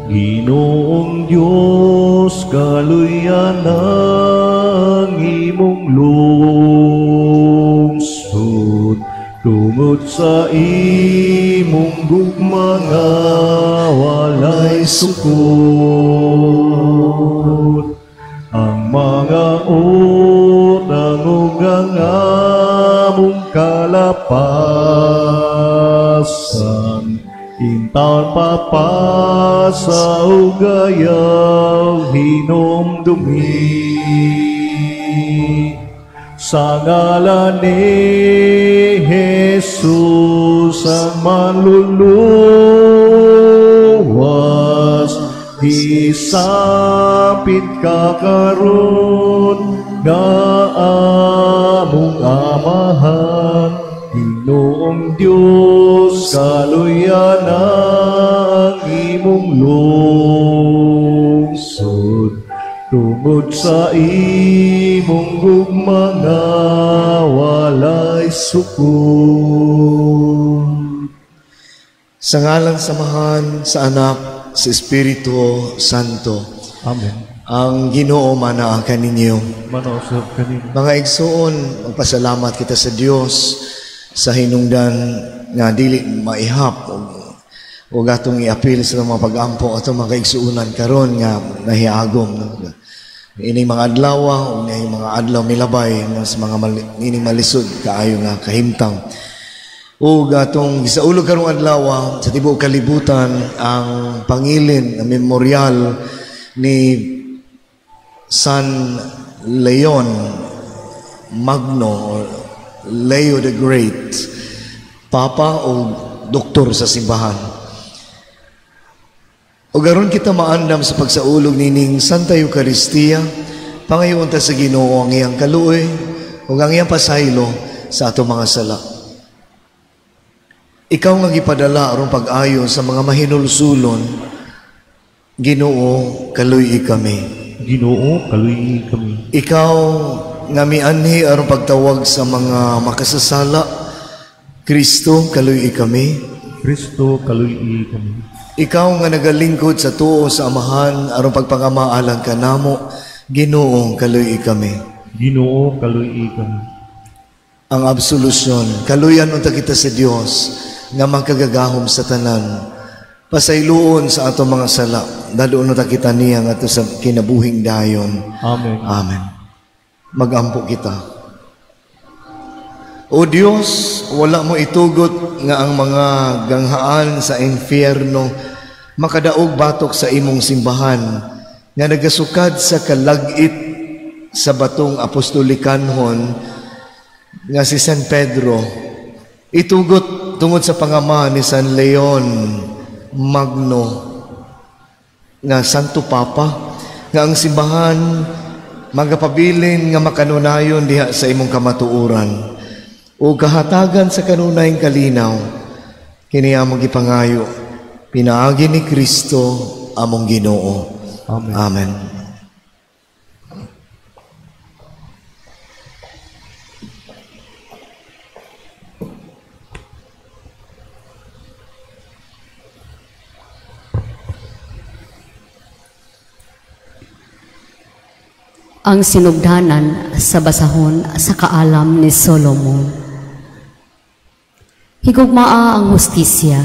Ginoong Dios, kaluyan ang imong lungsod, tungod sa imong gugma nga walay sukod. Ang mga utang ug ang among kalapasan, intaon papasa ug ayaw hinumdumi. Sa ngalan ni Jesus ang manluluwas, isapit ka karon nga among Amahan. Ginoong Dios, kaluyan ang imong lungsod, tungod sa imong gugma nga walay sukod. Sa ngalan sa Amahan, sa Anak, sa Espiritu Santo. Amen. Ang Ginoo manaa kaninyo. Manausap kanino. Mga igsoon, magpasalamat kita sa Dios sa hinungdan nga dili maihap o atong iapil sa mga pag-ampo atong mga kaigsuonan karon nga nahiagom. Ining mga adlaw o ining mga adlaw milabay sa mga ining malisod kaayo nga kahimtang. Ug atong gisaulog karong adlaw sa tibuok kalibutan ang pangilin, ang memorial ni San Leon Magno or Leo the Great, Papa o doktor sa simbahan. O garon kita maandam sa pagsaulog nining Santa Eucharistia, pangayoon ta sa Ginoo ang iyang kaluoy ug ang iyang pasaylo sa atong mga sala. Ikaw nga gipadala aron pag-ayo sa mga mahinulsulon, Ginoo, kaluy-i kami. Ginoo, kaluy-i kami. Ikaw nga mianhi aron pagtawag sa mga makasasala, Kristo, kaluy-i kami. Kristo, kaluy-i kami. Ikaw nga nagalingkod sa tuo sa Amahan aron pagpangamaalan kanamo, Ginoo, kaluy-i kami. Ginoo, kaluy-i kami. Ang absolusyon, kaluyan unta kita sa Dios nga makagagahom sa tanan. Pasayloon sa atong mga sala, dadoon unta kita niya ngadto sa kinabuhing dayon. Amen. Amen. Magampo kita. O Dios, wala mo itugot nga ang mga ganghaan sa impyerno makadaog batok sa imong simbahan nga nagasukad sa kalag-it sa batong apostolikanhon nga si San Pedro. Itugot tungod sa pangama ni San Leon Magno nga Santo Papa nga ang simbahan magapabilin nga makanunayon diha sa imong kamatuoran o kahatagan sa kanunayng kalinaw, kini among gipangayo pinaagi ni Kristo among Ginoo. Amen. Amen. Ang sinugdanan sa basahon sa kaalam ni Solomon. Higugmaa ang hustisya,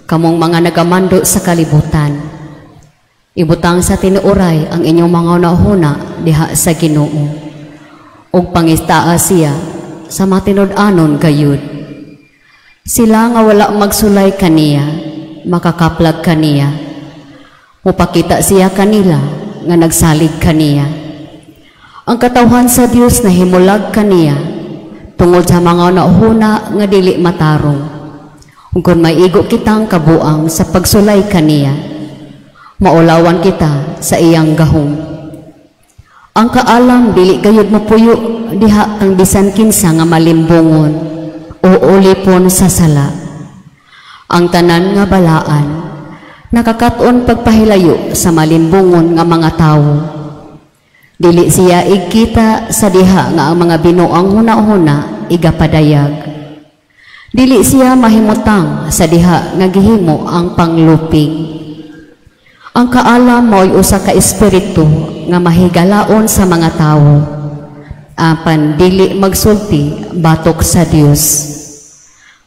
kamong mga nagamando sa kalibutan. Ibutang sa tinuoray ang inyong mga hunahuna diha sa Ginoo. Ug pangistaa siya sa matinud-anon gayud. Sila nga wala magsulay kaniya, makakaplag kaniya. Mupakita siya kanila nga nagsalig kaniya. Ang katawhan sa Dios nahimulag kaniya tungod sa mga hunahuna nga dili matarong. Ug kon maigo kitang kabuang sa pagsulay kaniya, maulawan kita sa iyang gahom. Ang kaalam dili gayud mopuyo diha kang bisan kinsa nga malimbongon o ulipon sa sala. Ang tanan nga balaan nakakaton pagpahilayo sa malimbongon nga mga tawo. Dili siya igkita sa diha nga ang mga binuang hunahuna igapadayag. Dili siya mahimutang sa diha nga gihimo ang pangluping. Ang kaalam mao'y usa ka espiritu nga mahigalaon sa mga tawo, apan dili magsulti batok sa Dios.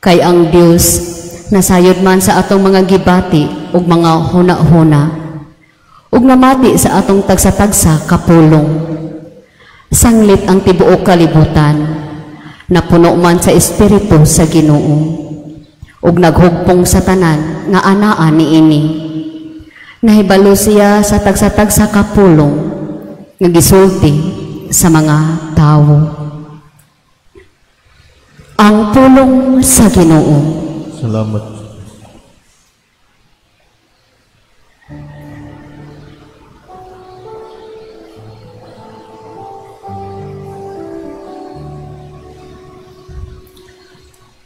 Kay ang Dios nasayod man sa atong mga gibati ug mga huna-huna, ug namati sa atong tagsa-tagsa kapulong. Sanglit ang tibuok kalibutan, napuno man sa espiritu sa Ginoo, ug naghugpong sa tanan nga anaa niini. Nahibalo siya sa tagsa-tagsa kapulong nga gisulti sa mga tawo. Ang pulong sa Ginoo. Salamat.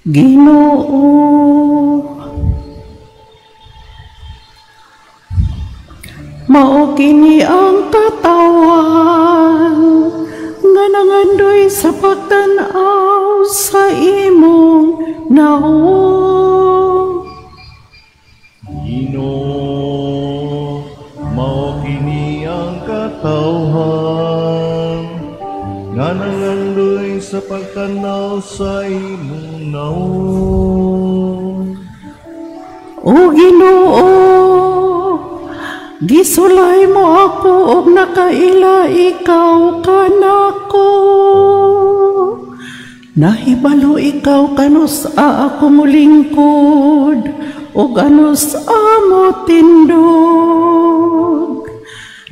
Ginoo, mao kini ang katawan nga nangandoy sa pagtan-aw sa imong nawong. Ginoo, mao kini ang katawhan nga nangandoy sa pagtan-aw sa imong nawong. O Ginoo, gisulay mo ako og nakaila ikaw kanako. Nahibalo ikaw kanus-a ako molingkod ug anus-a mo tindog.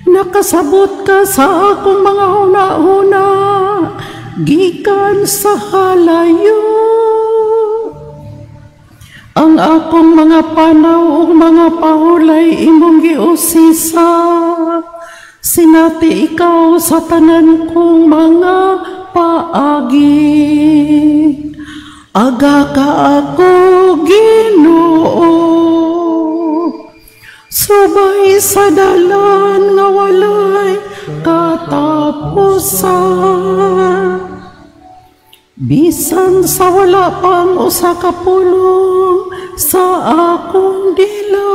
Nakasabot ka sa akong mga huna-huna gikan sa halayo. Ang akong mga panaw ug mga pahulay imong giusisa. Sinati ikaw sa tanan kong mga paagi. Aga ka ako, Ginoo, subay sa dalan nga walay katapusan. Bisan sa wala pang usa ka pulong sa akong dila,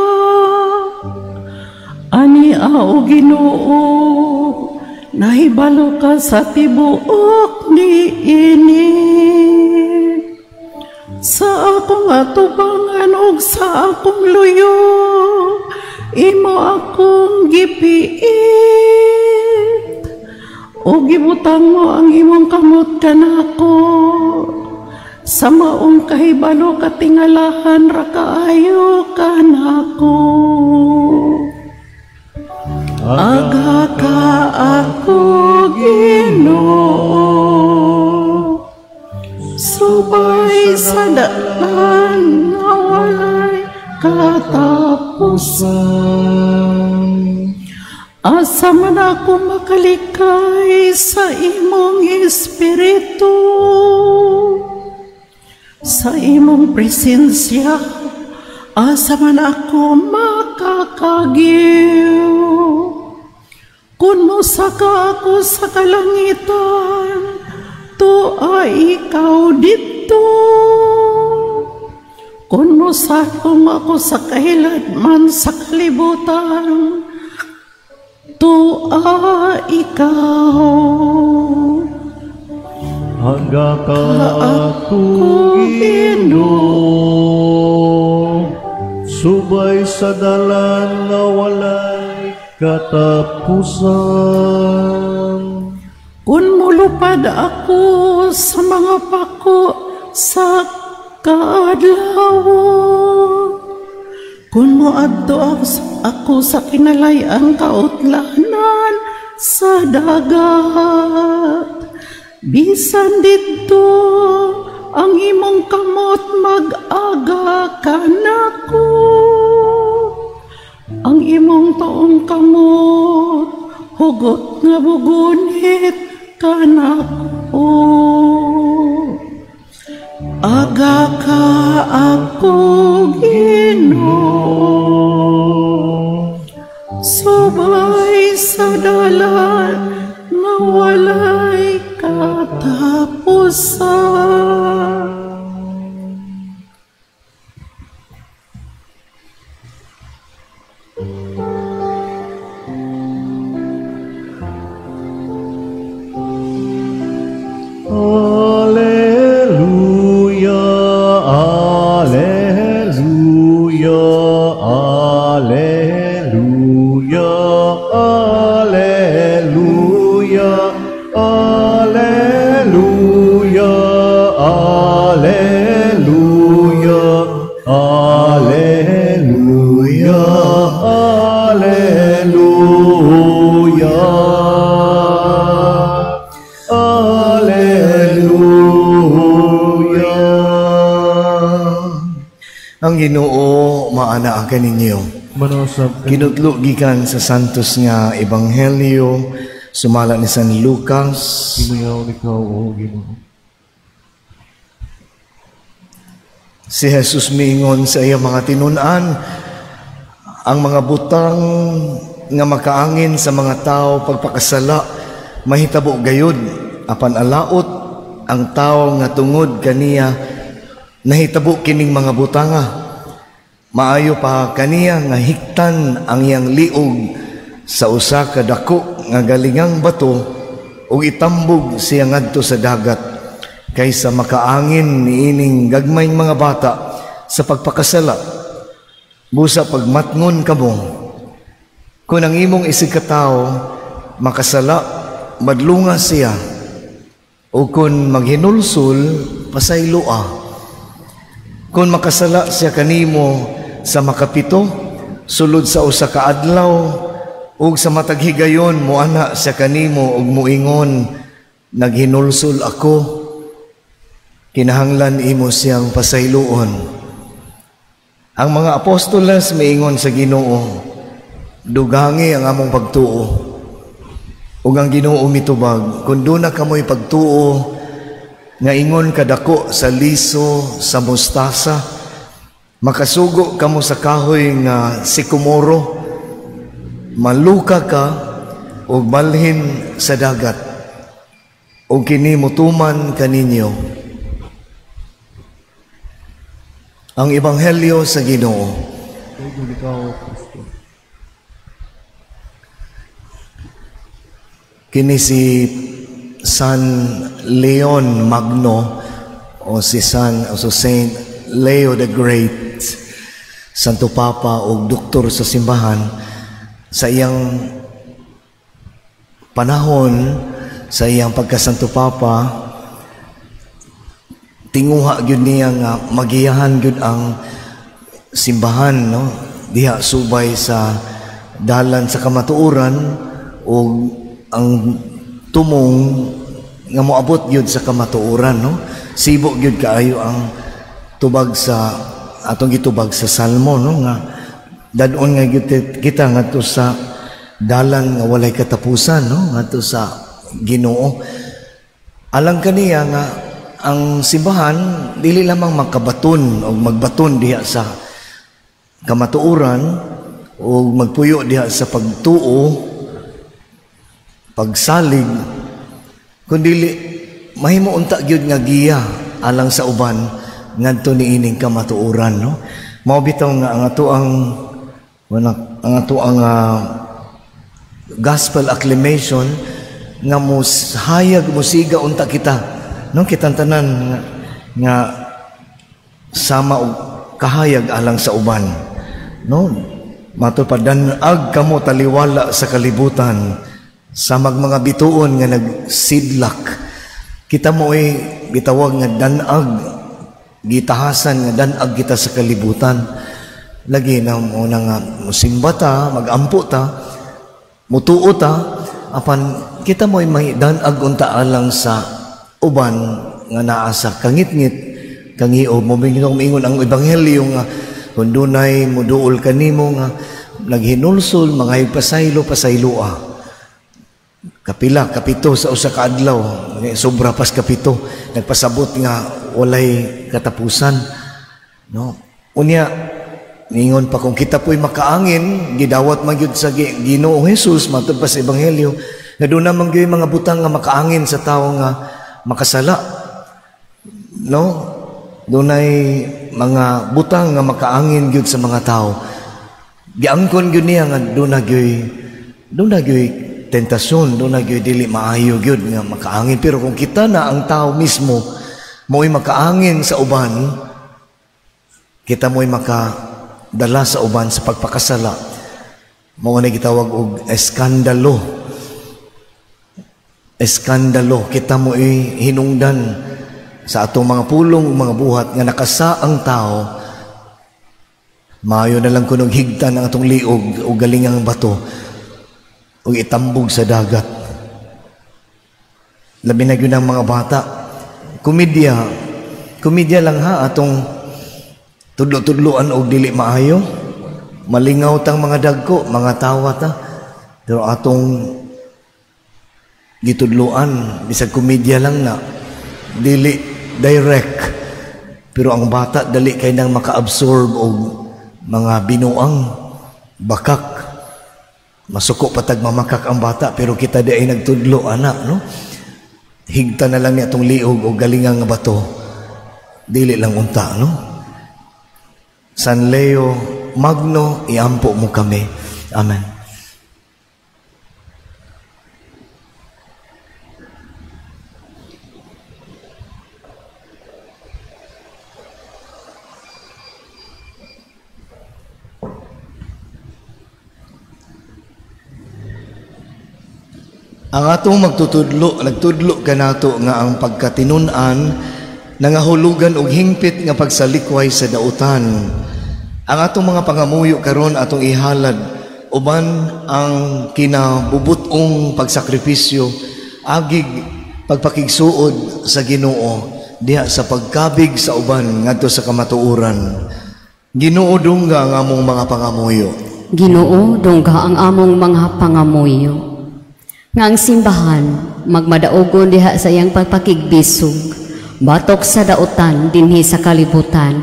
ani o Ginoo, nahibalo ka sa tibuok niini. Sa akong atubangan ug sa akong luyo, imo akong gipiit. O gibutang mo ang imong kamot kanako. Sa maong kahibalo katingalahan ra kaayo kanako. Aga ka ako, Ginoo, subay sa dalan nga walay katapusan. Asa man ako makalikay sa imong espiritu, sa imong presensya, asa man ako makakagiw. Kung mosaka ako sa kalangitan, tuwa ikaw dito. Kung mosakong ako sa kahiladman sa kalibutan, tuwa ikaw. Aga ka ako, Ginoo, subay sa dalan nga walay katapusan. Kung mulupad ako sa mga pako sa kaadlawon, kung moadto ako sa kinalay-ang kautlanan sa dagat, bisan didto ang imong kamot mag-aga kanako. Ang imong tuong kamot hugot nga bugunit kanako. Aga ka ako, Ginoo, subay sa dalan nga walay katapusan. Ang Ginoo maana kaninyo. Manusab Kinutlo gikan sa Santos nga Ebanghelyo sumala ni San Lucas. Himayaw ikaw, O Ginoo. Si Jesus miingon sa iyang mga tinun-an, ang mga butang nga makaangin sa mga tao pagpakasala mahitabo gayud, apan alaot ang tao nga tungod kaniya nahitabo kining mga butanga. Maayo pa kaniya nga hiktan ang iyang liog sa usa ka dako nga galingang bato ug itambog siya ngadto sa dagat kaysa makaangin niining gagmayng mga bata sa pagpakasala. Busa pagmatngon kamo, kung ang imong isig katawo makasala, madlunga siya, o kung maghinulsol, pasayloa. Kung makasala siya kanimo sa makapito, sulod sa usa ka adlaw, ug sa matag higayon moana siya kanimo ug moingon, naghinulsol ako, kinahanglan imo siyang pasayloon. Ang mga apostoles miingon sa Ginoo, dugangi ang among pagtuo. Ug ang Ginoo mitubag, kung duna kamoy pagtuo nga ingon kadako sa liso sa mustasa, makasugo kamo sa kahoy nga sikomoro, maluka ka ug balhin sa dagat, ug kini motuman kaninyo. Ang Ebanghelyo sa Ginoo. Kini si San Leon Magno o si Saint Leo the Great, Santo Papa o doktor sa simbahan, sa iyang panahon, sa iyang pagkasanto Papa, tinguha gyud niya nga magiyahan gyud ang simbahan, no, diha subay sa dalan sa kamatuoran o ang tumong nga moabot gyud sa kamatuoran, no. Sibo gyud kaayo ang tubag sa atong gitubag sa Salmo, no, nga dad-on nga gyud kita ngadto sa dalan nga walay katapusan, no, ngadto sa Ginoo. Alang kaniya nga ang simbahan dili lamang makabaton o magbaton diha sa kamatuoran o magpuyo diha sa pagtuo, pagsalig, kundi mahimo unta gyud nga giya alang sa uban ngadto niining kamatuoran, no. Mao bitaw nga ang ato ang gospel acclamation nga hayag musiga unta kita, no, kitang tanan nga sama og kahayag alang sa uban, no. Matud pa, dan-ag kamo taliwala sa kalibutan sa mga bituon nga nagsidlak. Kita mo ay gitawag nga dan-ag, gitahasan nga dan-ag kita sa kalibutan. Lagi na mo na nga musimba ta, magampo ta, mutuo ta, apan kita mo ay may dan-ag unta alang sa uban nga naa sa kangitngit, kangiob. Moingon ang ebanghelyo nga kung dunay muduol kanimo nga naghinulsol, mga pasaylo, pasayloa. Kapila, kapito sa usa ka adlaw, sobra pas kapito, nagpasabot nga walay katapusan, no. Unya ningon pa, kung kita po'y makaangin, gidawat man gyud sa Ginoong Hesus matud pa sa ebanghelyo nga doon naman gyud mga butang nga makaangin sa tawo nga makasala, no. Dunay mga butang nga makaangin gyud sa mga tao. Giangkon gyud niya nga doon na gyud tentasyon, doon na gyud dili maayo gyud nga makaangin. Pero kung kita na ang tao mismo mo'y makaangin sa uban, kita mo'y makadala sa uban sa pagpakasala. Mao na gitawag og eskandalo. Eskandalo, kita mo'y hinungdan sa atong mga pulong, mga buhat nga nakasa ang tao. Maayo na lang kunog higtan ang atong liog o galingang bato o itambog sa dagat. Labi na yun ang mga bata. Komedya. Komedya lang ha atong Tudlo-tudloan og dili maayo. Malingaw tang mga dagko, mga tawa ta. Pero atong gitudloan, bisag komedya lang na, dili direct. Pero ang bata dali kay nang maka-absorb og mga binuang, bakak. Masuko patag mamakak ang bata, pero kita di ay nagtudlo, anak, no? Higta na lang niya itong liog o galingang nga bato. Dili lang unta, no? San Leo Magno, iampo mo kami. Amen. Ang atong magtutudlo, nagtudlo kanato nga ang pagkatinun-an nangahulugan og hingpit nga pagsalikway sa dautan. Ang atong mga pangamuyo karon atong ihalad uban ang kinabubut-ong pagsakripisyo agig pagpakigsuod sa Ginoo diha sa pagkabig sa uban ngadto sa kamatuoran. Ginoo, dungga ang among mga pangamuyo. Ginoo, dungga ang among mga pangamuyo. Nga ang simbahan magmadaogon diha sa iyang pagpakigbisog, batok sa dautan dinhi sa kalibutan,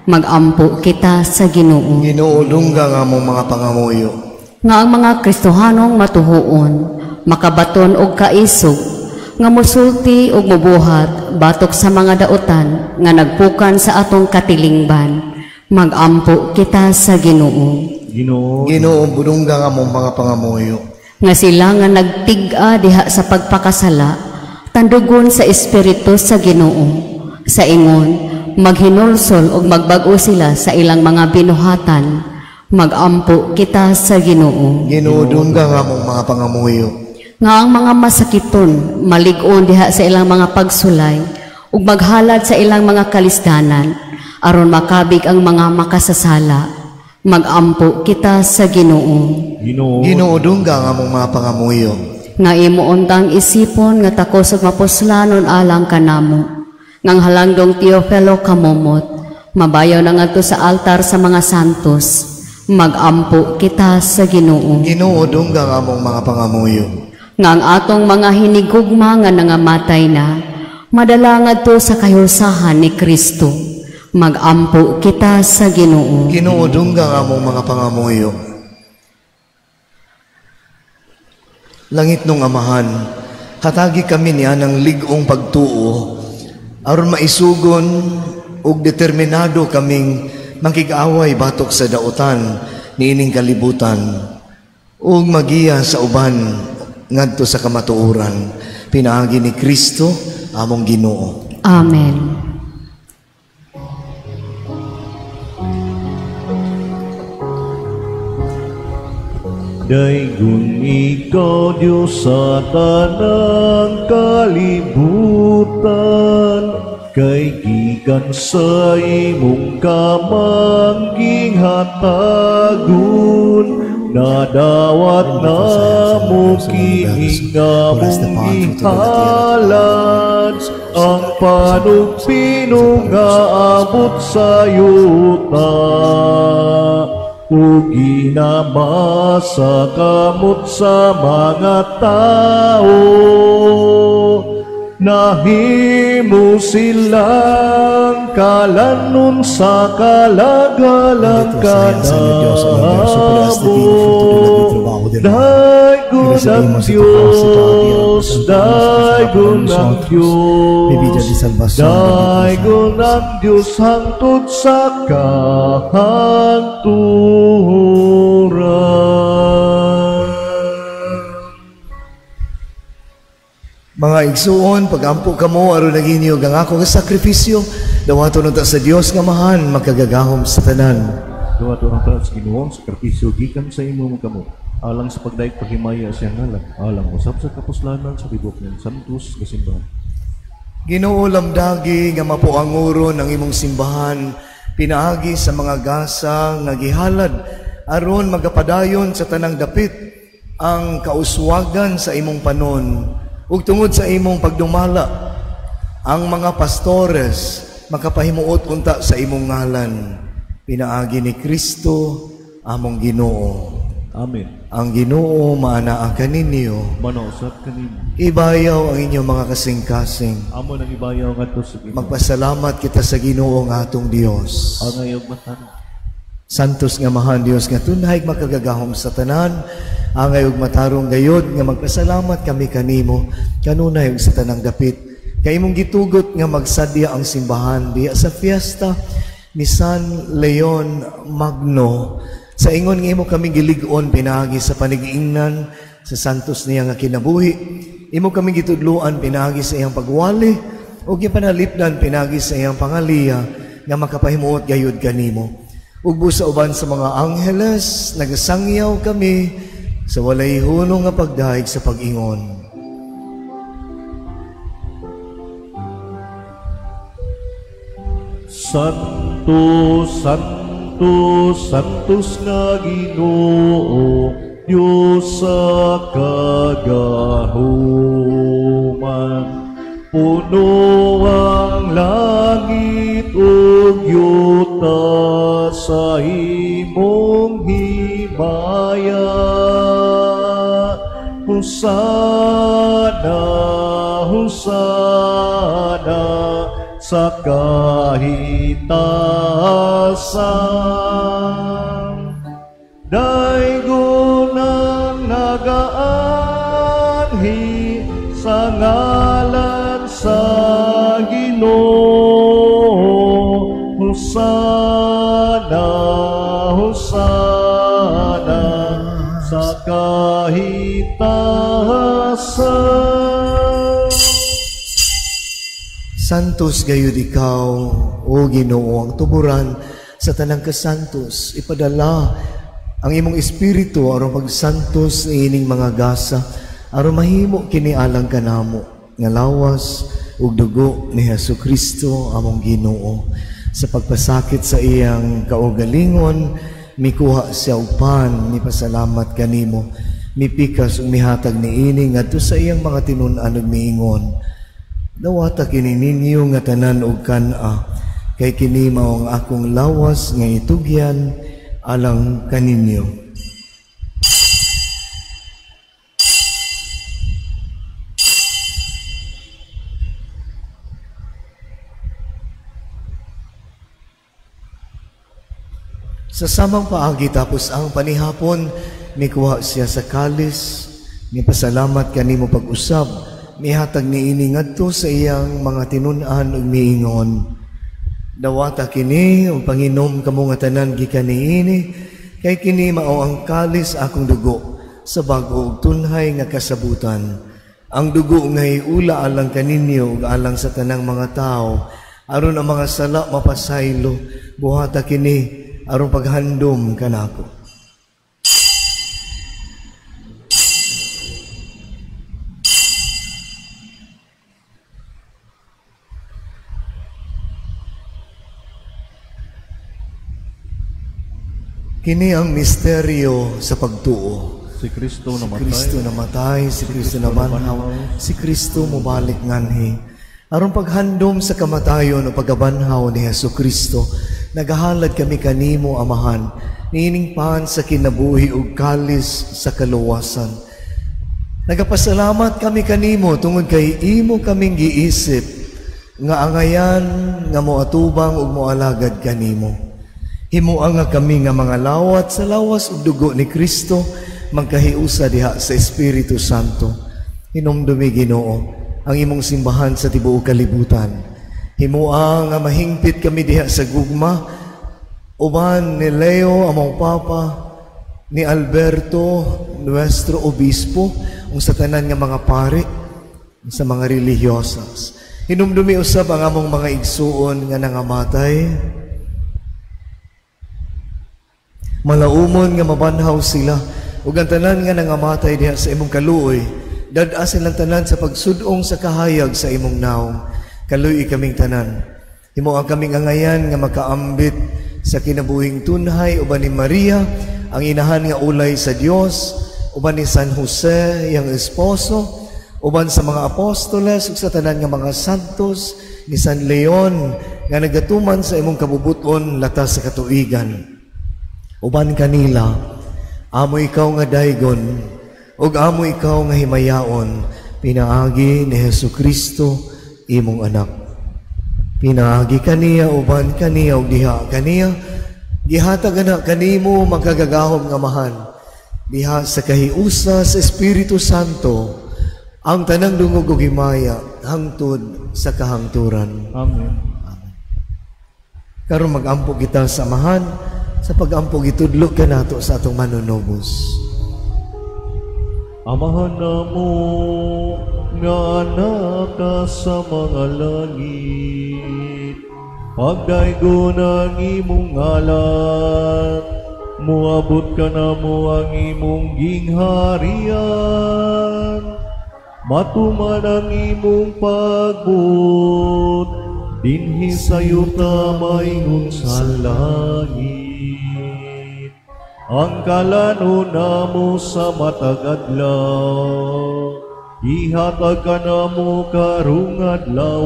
magampo kita sa Ginoo. Ginoo, dungga ang among mga pangamuyo. Nga ang mga Kristohanong matuhuon, makabaton og kaisog, nga mosulti og mobuhat batok sa mga dautan nga nagpukan sa atong katilingban, magampo kita sa Ginoo. Ginoo, Ginoo, dungga ang among mga pangamuyo. Nga sila nga nagtig-a diha sa pagpakasala, tandugon sa espiritu sa Ginoo. Sa ingon, maghinulsol og magbag-o sila sa ilang mga binuhatan, magampo kita sa Ginoo. Ginoo, dungga ang among mga pangamuyo. Nga ang mga masakiton malig-on diha sa ilang mga pagsulay ug maghalad sa ilang mga kalisdanan aron makabig ang mga makasasala, magampo kita sa Ginoo. Ginoo, Ginoo, dungga ang among mga pangamuyo. Nga imo untang isipon nga takos ug mapuslanon alang kanamo, ngang halangdong Teofilo kamomot, mabayaw na ngadto sa altar sa mga santos, magampo kita sa Ginoo. Ginoo, dungga ang among mga pangamuyo. Nga ang atong mga hinigugma nga nangamatay na, madala ngadto sa kahulsahan ni Kristo, magampo kita sa Ginoo. Ginoo, dungga ang among mga pangamuyo. Langit nung Amahan, hatagi kami niya ng lig-ong pagtuo, aron maisugon ug determinado kaming makig-away batok sa dautan niining kalibutan, ug magiya sa uban ngadto sa kamatuoran. Pinaagi ni Kristo among Ginoo. Amen. Daygon ikaw, Diyos, sa tanang kalibutan, kay gikan sa imong kamang gihatagon, nadawat namo kini nga mong gihalad, ang panugpinong nga abot sa yuta. Ug ginamasa kamot sa mga tao, nahimo silang kalanon sa kalagalang kanamo. Daygon ang Diyos, daygon ang Diyos, daygon ang Diyos hangtod sa kahangturan. Mga igsuon, pagampo kamo aron naginyo ang ako nga sakripisyo, dawaton unta sa Dios nga Amahan makagagahom sa tanan. Dawaton unta sa Ginoo ang sakripisyo gikan sa imong kamot, alang sa pagdayeg paghimaya sa iyang ngalan, alang usab sa kapuslanan sa tibuok niyang santos nga simbahan. Ginoo, lamdagi nga mapuanguron ang imong simbahan, pinaagi sa mga gasa nga gihalad aron magapadayon sa tanang dapit ang kauswagan sa imong panon. Ug tungod sa imong pagdumala, ang mga pastores makapahimuot unta sa imong ngalan. Pinaagi ni Kristo among Ginoo. Amen. Ang Ginoo maanaa kaninyo. Manausap kanimo. Ibayaw ang inyong mga kasing-kasing. Amo nang ibayaw ngadto sa Ginoo. Magpasalamat kita sa Ginoo nga atong Dios. Angay ug matarong. Santos nga Amahan Dios nga tunay makagagahom sa tanan, angay ug matarong gayod nga magpasalamat kami kanimo kanunay ug sa tanang dapit. Kay imong gitugot nga magsadya ang simbahan diha sa fiesta ni San Leon Magno. Sa ingon nga imo kami gilig-on pinaagi sa panigiingnan sa santos niya nga kinabuhi. Imo kami gitudloan pinaagi sa iyang pagwali ug gipanalipdan pinaagi sa iyang pangaliya nga makapahimuot gayud kanimo. Ug sa uban sa mga angheles nagasangyaw kami sa walay hunong nga pagdahig sa pag-ingon. Santo, Santo, Santos nga Ginoo, Dios sa kagahuman. Puno ang langit ug yuta sa imong himaya. Hosana, hosana sa kahitasan. Daygon ang nagaanhi sa ngalan sa Ginoo. Hosana, hosana sa kahitasan. Santos gayud ikaw, o Ginoo, ang tuburan sa tanang kasantos. Ipadala ang imong espiritu aron pagsantos niining mga gasa, aron mahimo kini alang kanamo nga lawas ug dugo ni Hesus Kristo among Ginoo. Sa pagpasakit sa iyang kaugalingon, mikuha siya og pan, mipasalamat kanimo, mipikas ug mihatag niini ngadto sa iyang mga tinun-an ug miingon, dawata kini ninyo nga tanan og kan-a, kay kini mao ang akong lawas nga itugyan alang kaninyo. Sa samang paagi tapos ang panihapon, mikuha siya sa kalis, mipasalamat kanimo pag-usab, mihatag niini ngadto sa iyang mga tinun-an ug miingon, dawata kini ug panginom kamo nga tanan gikan niini, kay kini mao ang kalis akong dugo sa bag-o ug tunhay nga kasabutan. Ang dugo nga hiula alang kaninyo ug alang sa tanang mga tawo, aron ang mga sala mapasaylo. Buhata kini aron paghandom kanako. Kini ang misteryo sa pagtuo. Si Kristo namatay, si Kristo namatay, si Kristo nabanhaw, si Kristo mobalik nganhi. Aron paghandom sa kamatayon o pagkabanhaw ni Hesus Kristo, nagahalad kami kanimo, Amahan, niining pan sa kinabuhi ug kalis sa kaluwasan. Nagapasalamat kami kanimo tungod kay imo kaming giisip nga angayan nga moatubang ug moalagad kanimo. Himoa nga kami nga mga lawat sa lawas ug dugo ni Kristo magkahiusa diha sa Espiritu Santo. Hinumdumi, Ginoo, ang imong simbahan sa tibuok kalibutan. Himoa nga mahingpit kami diha sa gugma uban ni Leo among Papa, ni Alberto nuestro obispo, ug sa tanan nga mga pare, sa mga relihiyosas. Hinumdumi usab ang among mga igsuon nga nangamatay. Malaumon nga mabanhaw sila ug ang tanan nga nangamatay diha sa imong kaluoy, dad-a silang tanan sa pagsud-ong sa kahayag sa imong naong. Kaluoy kaming tanan. Himoa kaming angayan nga makaambit sa kinabuhing tunhay uban ni Maria, ang inahan nga ulay sa Dios, uban ni San Jose, iyang esposo, uban sa mga apostoles ug sa tanan nga mga santos ni San Leon nga nagatuman sa imong kabubuton latas sa katuigan. Uban kanila, amo ikaw nga daygon ug amo ikaw nga himayaon, pinaagi ni Hesus Kristo imong anak. Pinaagi kaniya, uban kaniya ug diha kaniya, gihatag ana kanimo makagagahom nga Amahan, diha sa kahiusa sa Espiritu Santo ang tanang dungog ug himaya hangtod sa kahangturan. Amen. Amen. Karon magampo kita sa Amahan. Sa pagampo gitudlo kanato sa atong manunubos. Amahan namo nga naka sa mga langit, pagdaygon ang imong ngalan, muabot ka namo ang imong gingharian, matuman ang imong pagbuot, dinhi sa yuta maingon sa langit. Ang kalano namo sa matag adlaw, ihatag ka namo karong adlaw,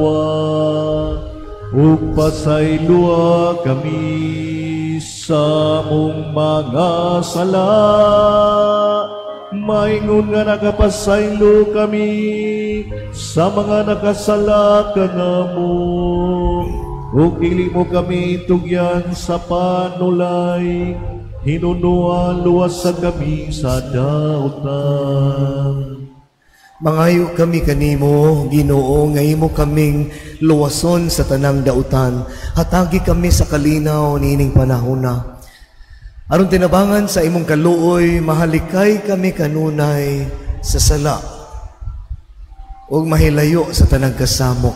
ug pasayloa kami sa among mga sala, maingon nga nakapasaylo kami sa mga nakasala kanamo, ug dili mo kami tugyan sa panulay, hinunuan luwas sa kami sa dautan. Mangayo kami kanimo, Ginoo, nga imo kaming luwason sa tanang dautan. Hatagi kami sa kalinaw niining panahona. Aron tinabangan sa imong kaluoy, mahalikay kami kanunay sa sala ug mahilayo sa tanang kasamok.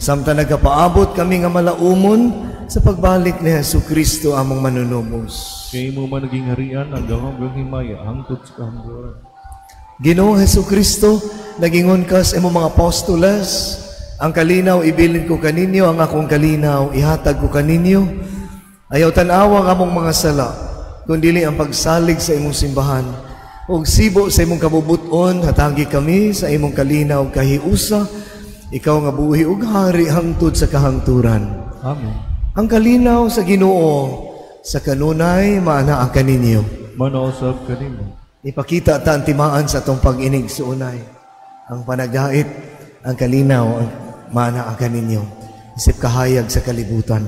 Samtang nagapaabot kami nga malaumon sa pagbalik ni Hesus Kristo among manunubos. Kay imo man naging harian ang gahom ug himaya hangtod sa kahangturan. Ginoong Hesus Kristo, nagingon ka sa imong mga apostoles, ang kalinaw ibilin ko kaninyo, ang akong kalinaw ihatag ko kaninyo. Ayaw tan-awa ang among mga sala, kundili ang pagsalig sa imong simbahan. Ug sibo sa imong kabubuton, hatagi kami sa imong kalinaw kahiusa, ikaw nga buhi ug hari hangtod sa kahangturan. Amen. Ang kalinaw sa Ginoo sa kanunay maanaa kaninyo. Manausab kanimo. Ipakita ta ang timaan sa atong pag-inig suunay. Ang panagait, ang kalinaw, ang maanaa kaninyo. Isip kahayag sa kalibutan.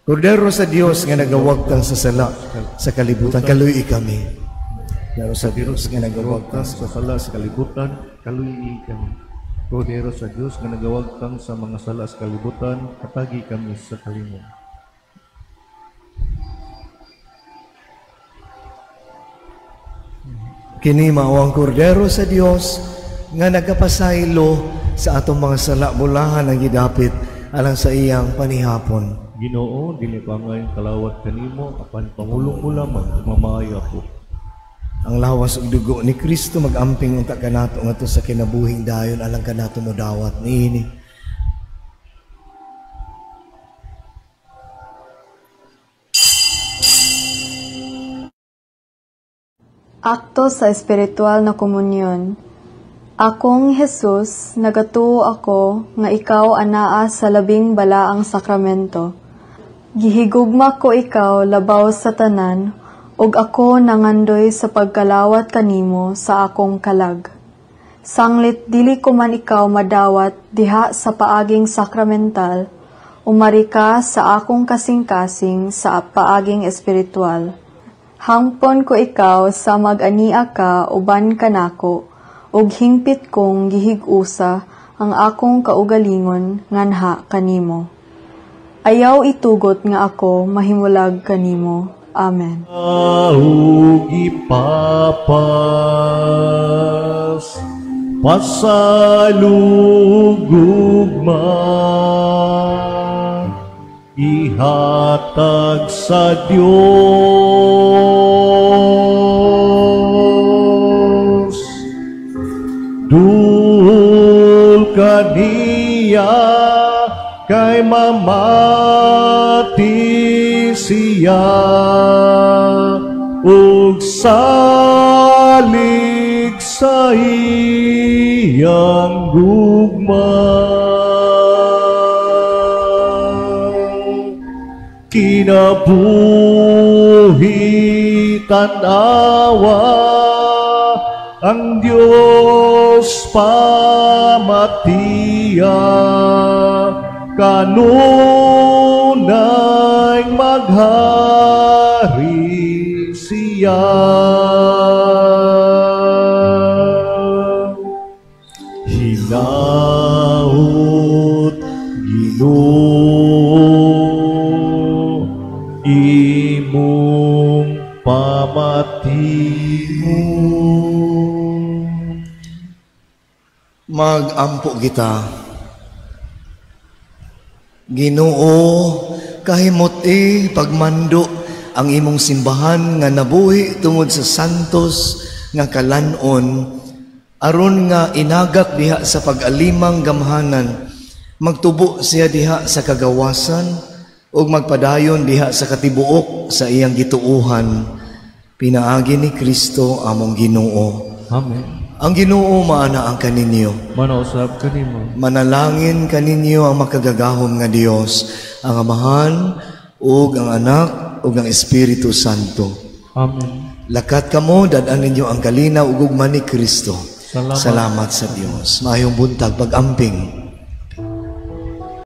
Kordero sa Dios nga nagawagtang sa sala sa kalibutan, kaluy kami. Kordero sa Dios nga nagawagtang sa sala sa kalibutan, kaluy kami. Kordero sa Dios nga nagawagtang sa mga sala sa kalibutan, hatagi kami sa kalingaw. Kini mao ang kordero sa Dios nga nagapasaylo sa atong mga sala, bulahan ang gidapit alang sa iyang panihapon. Ginoo, dili pa ngayon kalawat kanimo, apan pangulong mo lamang, mamaayo ako. Ang lawas ug dugo ni Kristo magamping unta kanato ngadto sa kinabuhing dayon alang kanato modawat niini. Akto sa espiritual na komunyon. Akong Jesus, nagatuo ako nga ikaw anaa sa labing balaang sakramento. Gihigugma ko ikaw labaw sa tanan, ug ako nangandoy sa pagkalawat kanimo sa akong kalag. Sanglit dili ko man ikaw madawat diha sa paaging sakramental, umari ka sa akong kasing-kasing sa paaging espiritual. Hangpon ko ikaw sa mag-ania ka uban kanako, ug hingpit kong gihig-usa ang akong kaugalingon nganha kanimo. Ayaw itugot nga ako mahimulag kanimo. Amen. Ug ipapas pasalugugma, ihatag sa Dios dul kaniya kay mamati siya ug salig sa iyang gugma. Kinabuhi tan-awa, ang Dios pamatiya, kanunay maghari siya. Hinaot, Ginoo, imong pamatihon. Magampo kita. Ginoo, kahimuti pagmando ang imong simbahan nga nabuhi tungod sa santos nga kalanon, aron nga inagak diha sa pag-alimang gamhanan, magtubo siya diha sa kagawasan ug magpadayon diha sa katibuok sa iyang gituohan, pinaagi ni Kristo among Ginoo. Amen. Ang Ginoo maana ang kaninyo. Manausab kanimo. Manalangin kaninyo ang makagagahom nga Dios, ang Amahan ug ang Anak ug ang Espiritu Santo. Amen. Lakat kamo, dad-an ninyo ang kalinaw ug ugma ni Kristo. Salamat. Salamat sa Dios. Maayong buntag, pag-amping.